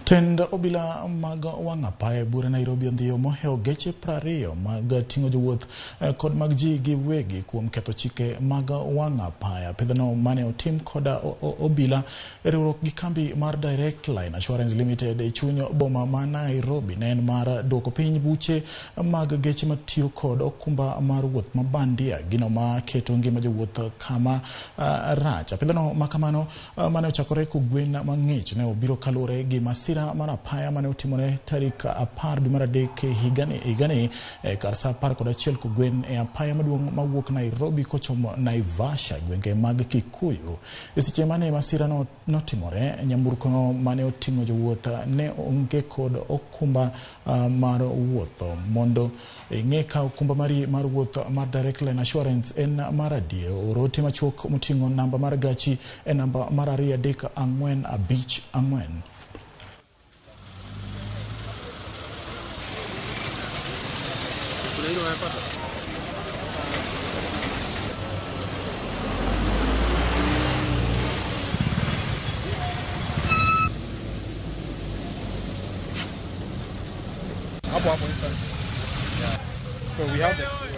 Tend obila mag wang' apaya e buore Nairobi ondhiyo mohewo geche 20 mag ting'o jowuoth kod mag ji giwegi kuom ketho chike mag wang' apaya. Pidhno mane otim koda obila e riwruok gi kambi mar Direct Line Assurance Limited e chuny boma ma Nairobi ne en mar duoko piny buche mag geche matiyo kod okumba mar wuoth ma bandia, gino ma keto ngima jowuoth kama rach. Apidhno makamano mane ochakore kogwen mang'ich ne obiro kaluwore gi masira mar apaya mane otimore tarik 10 dwe mar 3 higani kar saa 11 kogwen e apaya maduong' mawuok Nairobi kochomo Naivasha, gwenge mag Kikuyu. E seche mane masira no notimore, nyamburko mane oting'o jowuoth ne onge kod okumba mar wuotho. Mondo ing'e ka okumba mari mar wuoth mar Direct Line Assurance en mar adier, or ote machuok moting'o namba mar gachi e namba mar 2 3 4 5 4. Hapo hapo inside. Yeah. So we have the